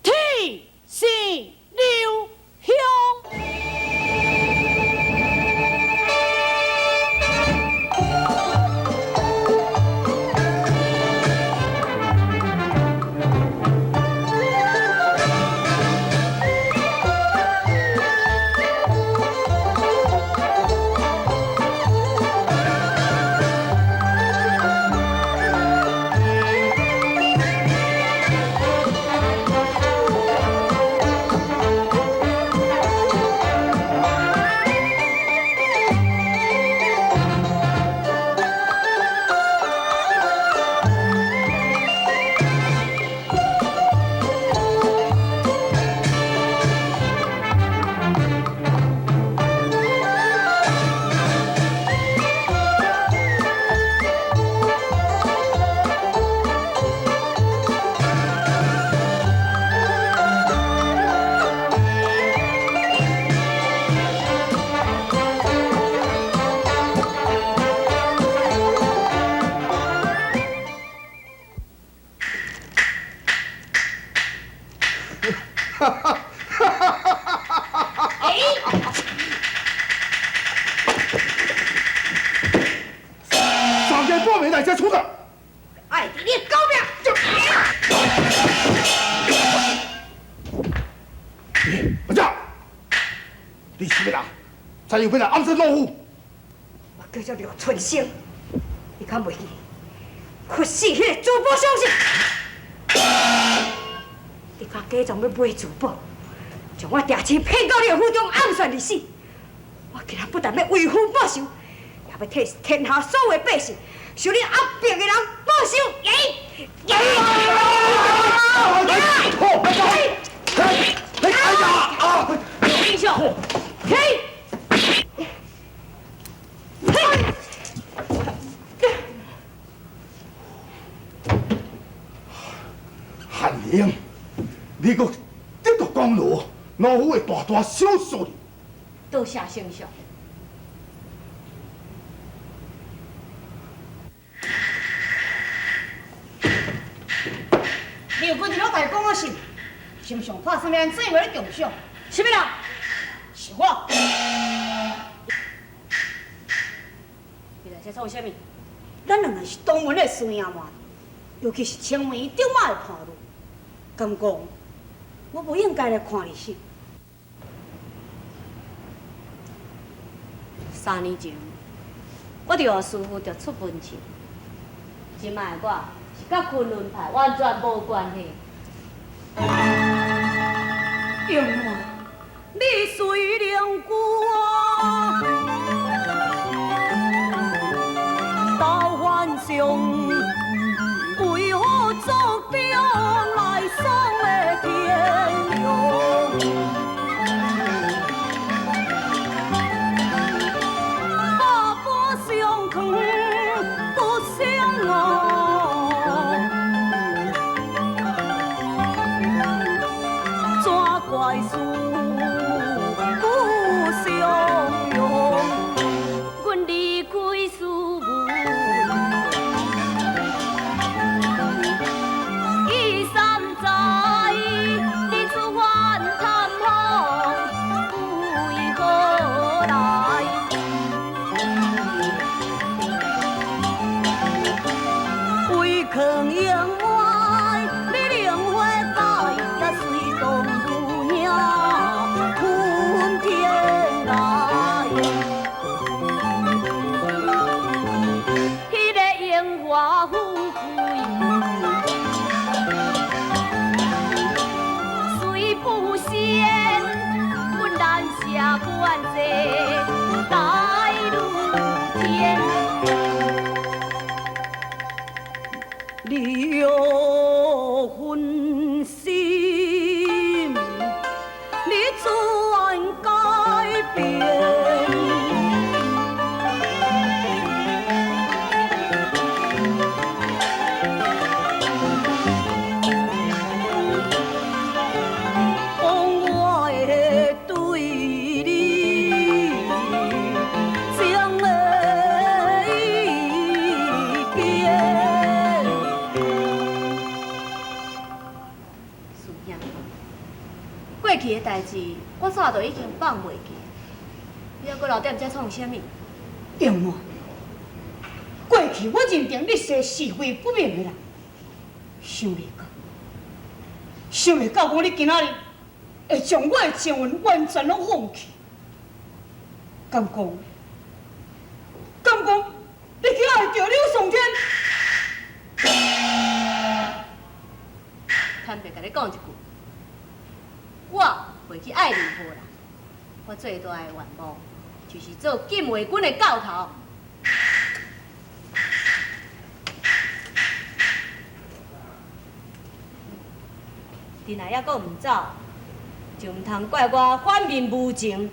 天生留香。三更半暝來這出來。愛你的狗命！阿姐，你是啥人？才有欲來暗殺老夫？我叫做廖春生，你敢袂記？屈死彼个珠寶商是，你敢假裝欲買珠寶，將我定親騙到你的府中暗算而死。我今日不但欲為父報仇，也欲替天下所有的百姓受你壓迫的人報仇！耶耶！哎呀啊！英雄，嘿！韓英，你閣得到功勞，老夫會大大賞賜你。多謝丞相。劉君一老大講我是，丞相拍算按怎話咧重賞？啥物人？是我。你來這創啥物？咱兩个是同門的師兄妹，尤其是青梅竹馬的伴侶，敢講我無應該來看你死。3年前，我著予師傅逐出門去，這擺的我是佮昆崙派完全無關係。英妹，你雖然久到幻想，為何注定來送的天雄？百般相劝不相哦，怎怪事不成？去的代誌，我早就已經放袂記。你猶閣留踮遮創啥物？英滿，過去我認定你是是非不明的人，想袂到，想袂到講你今仔日會將我的情緣完全攏放棄，敢講，敢講，你去愛著柳松天？坦白共你講一句，我袂去愛任何人，我最大的願望就是做禁衛軍的教頭。你若猶閣毋走，就毋通怪我反面無情。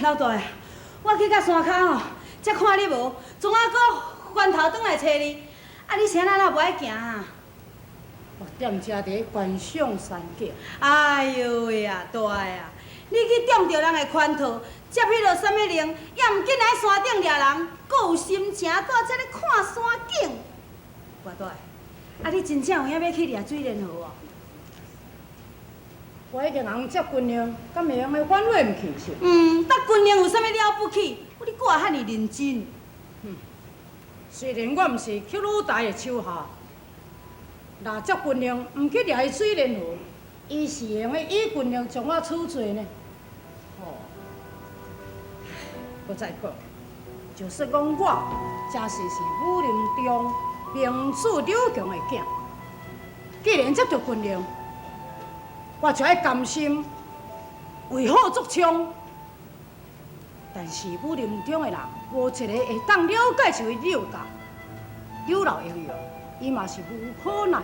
老大，我去到山跤吼，才看你無，怎啊閣翻頭轉來揣你？啊，你是按怎無愛行啊？我踮遮佇咧觀賞山景。哎喲喂啊，大啊！你去中著人的圈套，接彼落啥物令，也毋緊來山頂掠人，閣有心情蹛遮咧看山景。大大，啊，你真正有影欲去掠水蓮河哦？我已經通接軍令，敢會用得反悔毋去是？嗯，搭軍令有啥物了不起？你閣也遐爾認真。雖然我毋是克魯台的手下，若接軍令毋去掠伊水蓮河，伊是會用得以軍令將我處罪呢。哦，閣再講，就算講我真是是武林中名主柳強的囝，既然接著軍令，我就愛甘心為虎作倀。但是武林中的人，無一个會當了解這位柳家、柳老英雄，伊嘛是無可奈何。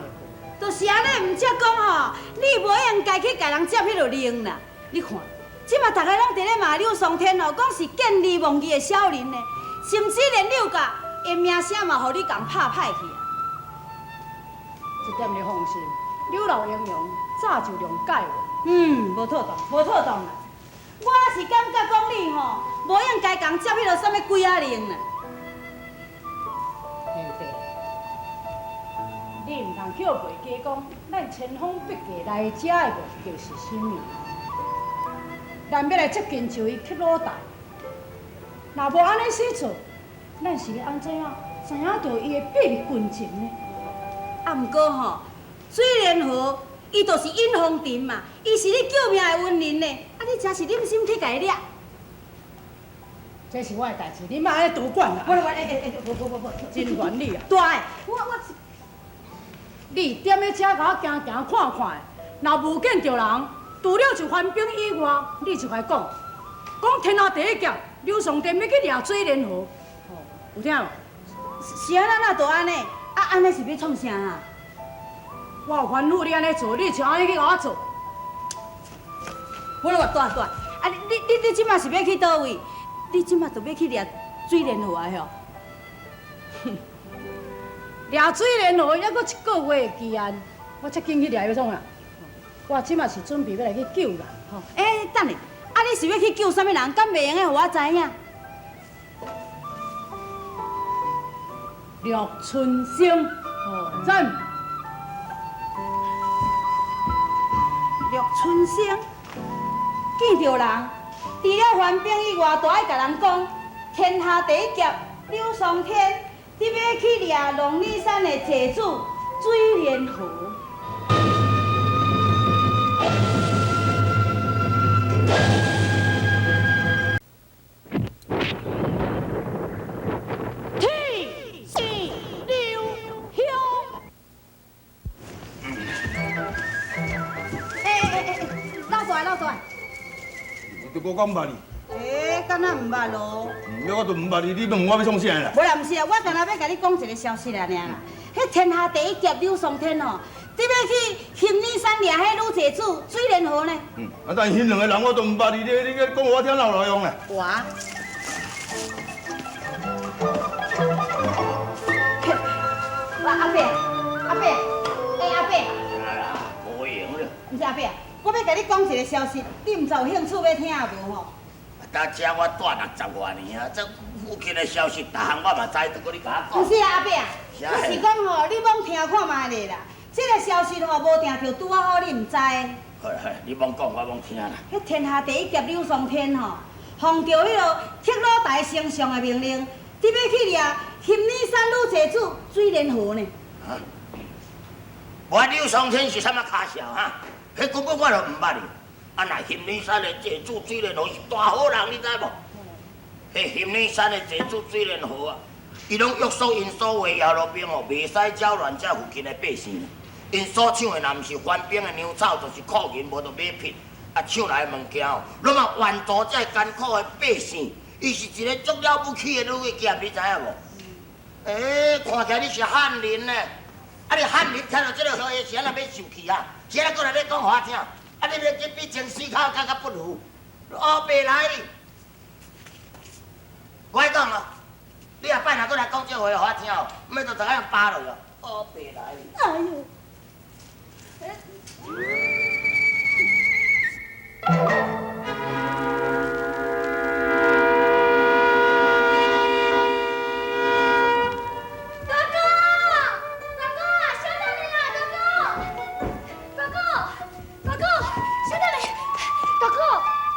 就是按呢，毋則講吼，你無應該去共人接彼落令啦。你看，這馬逐家攏佇咧罵柳松天吼，講是見利忘義的小人呢，甚至連柳家的名聲嘛，予你共拍歹去啊。這點你放心，柳老英雄早就諒解我。嗯，無妥當，無妥當啦。我是感覺講你吼，無應該共接彼落啥物鬼仔令啦。兄弟，你毋通叫袂記講，咱千方百計來遮的目的是啥物？咱欲來接近這位克魯台，若無按呢死做，咱是按怎樣知影著伊的秘密軍情呢？啊，毋過吼，水蓮河伊就是隱風塵嘛，伊是你救命的恩人呢。啊，你真是忍心去共伊掠？這是我的代誌，你莫按呢多管啦。我我欸欸欸，無無無無，真煩你啊！大的，我我。你踮咧遮共我行行看看，若無見著人，除了是番兵以外，你就共伊講，講天下第一俠柳松天欲去掠水蓮河，吼，有聽無？是按怎哪就按呢？啊，按呢是欲創啥啊？我有吩咐你按呢做，你就按呢去共我做。我來大大，啊你你你你這馬是欲去佗位？你這馬就欲去掠水蓮河啊？吼？掠水蓮河猶閣一个月的期限，我才緊去掠欲創啥？我這馬是準備欲來去救人。吼，欸，等下，啊你是欲去救啥物人？敢袂用得予我知影？廖春生，哦，真。春生見著人，除了番兵以外，都愛共人講天下第一俠柳松天，得欲去掠龍女山的濟子水蓮河。天時流向。欸，老大老大，我敢捌你。欸，敢若毋捌咯？我都毋捌你，你问我欲创啥啦？無啦，毋是啊，我干焦欲共你講一个消息爾啦。彼天下第一俠柳松天吼，得欲去仙女山掠彼女濟子水蓮河呢。啊，但彼兩个人我都毋捌你，你講予我聽哪有路用咧？我。阿伯，阿伯，欸阿伯。啊，無閒咧。毋是阿伯，我欲共你講一个消息，你毋知有興趣欲聽無吼？佇遮我蹛60外年啊，這附近的消息，逐項我嘛知，著閣你共我講。毋是啊，阿伯啊，我是講吼，你罔聽看覓咧啦。這个消息吼，無定著拄仔好，你毋知。好好，你罔講，我罔聽啦。彼天下第一俠柳松天吼，奉著彼个克魯台丞相的命令，得欲去掠仙女山女濟子水蓮河呢。啊？我柳松天是啥物跤數哈？彼根本我就毋捌伊。啊，若仙女山的濟子水蓮河是大好人，你知無？彼仙女山的濟子水蓮河啊，伊攏約束𪜶所有的野路兵哦，袂使擾亂這附近的百姓。𪜶所搶的若毋是番兵的糧草，就是庫銀，無就馬匹。啊，搶來的物件哦，攏嘛援助這艱苦的百姓。伊是一个足了不起的女俠，你知影無？欸，看起來你是漢人呢？啊，你漢人聽著這个消息是按怎欲受氣啊？是按怎閣來咧講予我聽？啊！你咧這比前死口較較不如，烏白來！我講哦，你後擺若閣來講這話予我聽哦，毋免就逐個人扒落哦，烏白來！哎喲！大哥，大哥，稍等下啦，大哥，大哥，大哥，稍等下，大哥，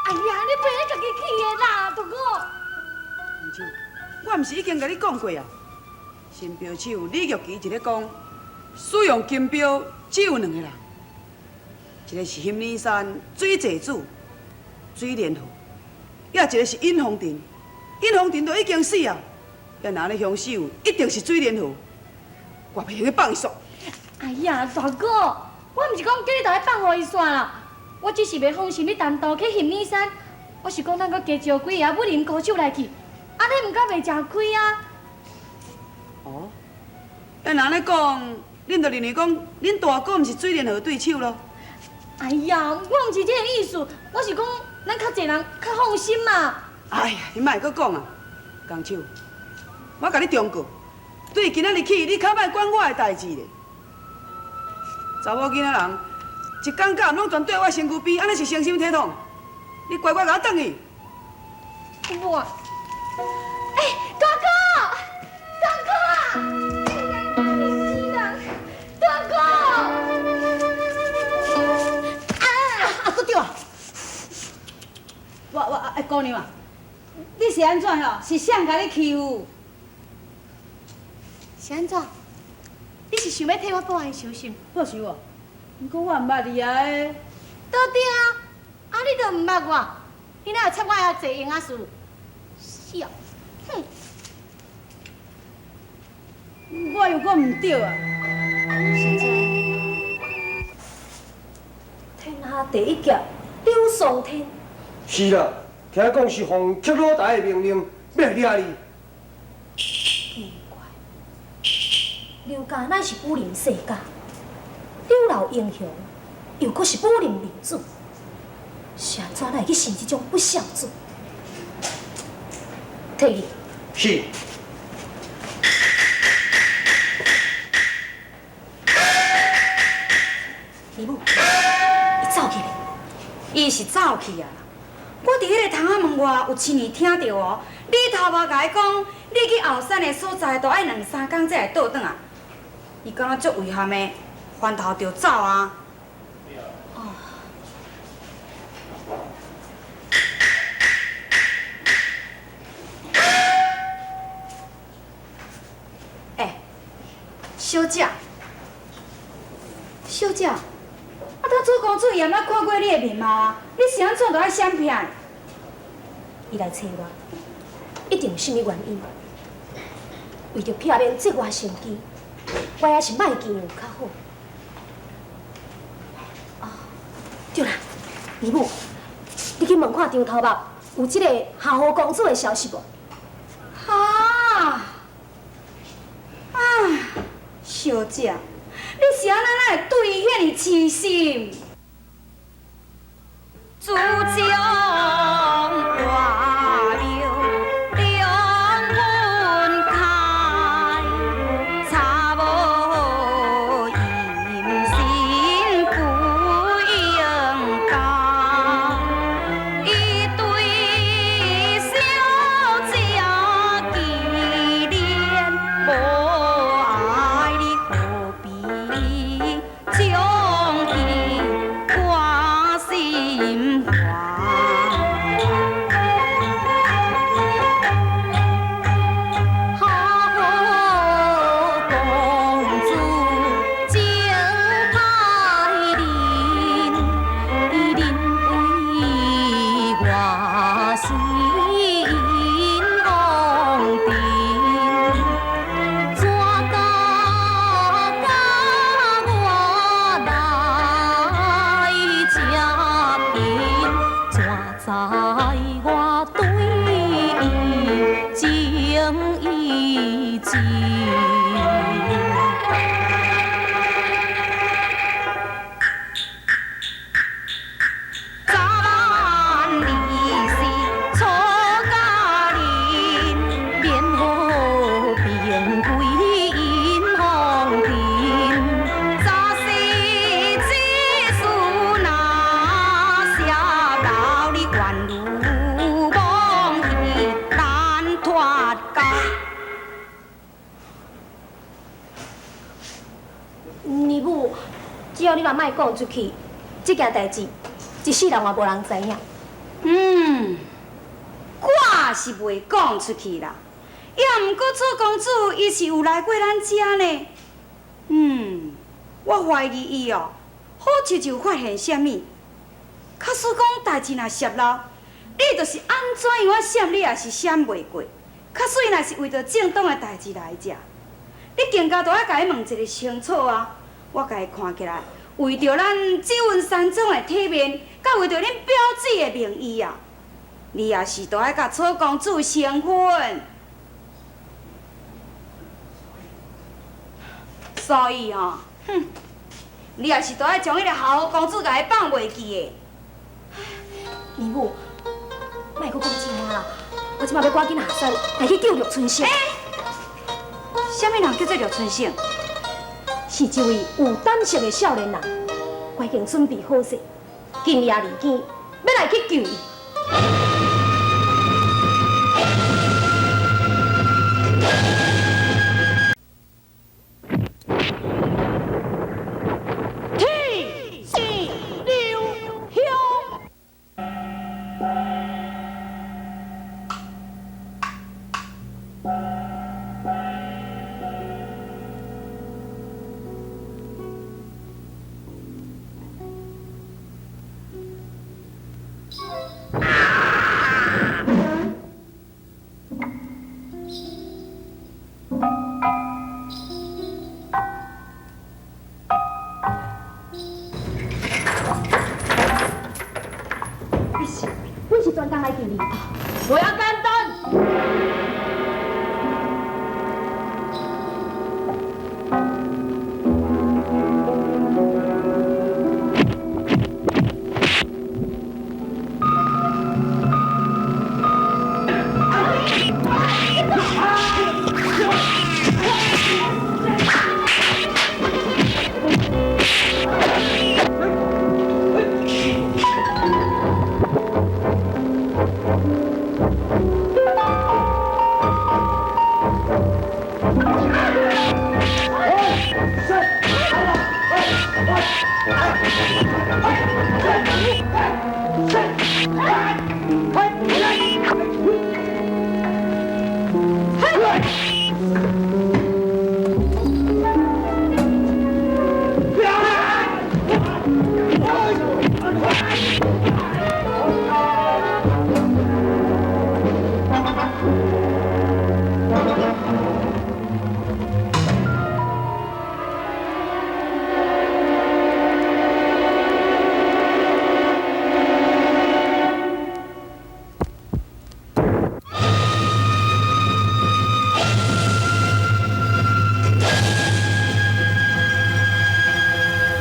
哎呀，你袂使家己去的啦，大哥。我毋是已經共你講過啊？新標手李玉琪一咧講，使用金標只有兩個人，一個是仙女山水濟子水蓮河，也一個是尹鳳亭。尹鳳亭都已經死啊，也若按呢兇手一定是水蓮河，我袂用得放伊煞。哎呀，大哥，我毋是講叫你逐个放予伊煞啦，我只是袂放心你單獨去仙女山，我是講咱閣加招幾个武林高手來去。按呢毋敢袂食虧啊！哦，啊，若按呢講，恁就認為講，恁大哥毋是水蓮河對手囉？哎呀，我毋是這个意思，我是講咱較濟人較放心嘛。哎呀，你莫閣講啊，江手，我共你忠告，對今仔日起，你較莫管我的代誌咧。查某囡仔人，一工到暗攏全綴我身軀邊，按呢是誠心體統？你乖乖共我轉去。我。欸，大哥，大哥啊！死人，大哥！啊啊，閣對啊！我欸，姑娘啊，你是按怎吼？是誰共你欺負？是按怎？你是想欲替我報案相信？報仇哦？毋過我毋捌你啊！都對啊，啊你都毋捌我，你哪會插我遐濟閒仔事？是啊，哼！我又閣毋對啊！實在，天下第一俠柳松天。是啦，聽講是奉克魯台的命令，欲來掠你。奇怪，劉家乃是武林世家，柳老英雄又閣是武林明主，是按怎会去生這種不孝子？退去。是。李母，伊走去未？伊是走去啊！我佇彼个窗仔門外有親耳聽著哦，你頭目共伊講，你去後山的所在都愛兩三工才會倒轉來。伊敢若足遺憾的，翻頭就走啊！哦，小姐，小姐，啊，拄楚公子伊也捌看过你的面貌啊，你是按怎就爱闪避？伊来找我，一定有啥物原因。为著避免节外生枝，我还是莫见有较好。哦，对啦，姨母，你去问看张头目有这个夏侯公子的消息无？哈啊，小姐，你是按怎哪会对伊遐尔痴心？自从我庙两分开，查无音信不应该，伊对小姐记念，无爱你何必将伊挂心怀？夏侯公子情歹恁，恁为我死因王阵，怎敢甲我来接近？怎知我对伊情意深？早晚你是楚家人，免予平贵因风尘。早是这事若泄露，你愿如梦去难脱家。姨母，只要你若莫讲出去，这件代志一世人嘛无人知影。嗯，我是袂讲出去啦。也毋过楚公子伊是有来过咱遮呢。我怀疑伊哦，好亲像有发现啥物。假使讲代志若泄露，你就是按怎样仔闪，你也是闪袂过。假使伊若是为著正当的代志来遮，你更加都爱共伊问一个清楚啊！我共伊看起来，为著咱紫云山庄的体面，佮为著恁表姊的名义啊，你也是都爱共楚公子成婚。所以吼，哼，你也是都爱将彼个夏侯公子共伊放袂记的。姨母，莫阁讲这啦，我这马欲赶紧下山来去救陆春生。啥物人叫做陆春生？是一位有胆识的少年人，我已经准备好势，今夜二更欲来去救伊。天时留香。阮是专工来救你，无要紧，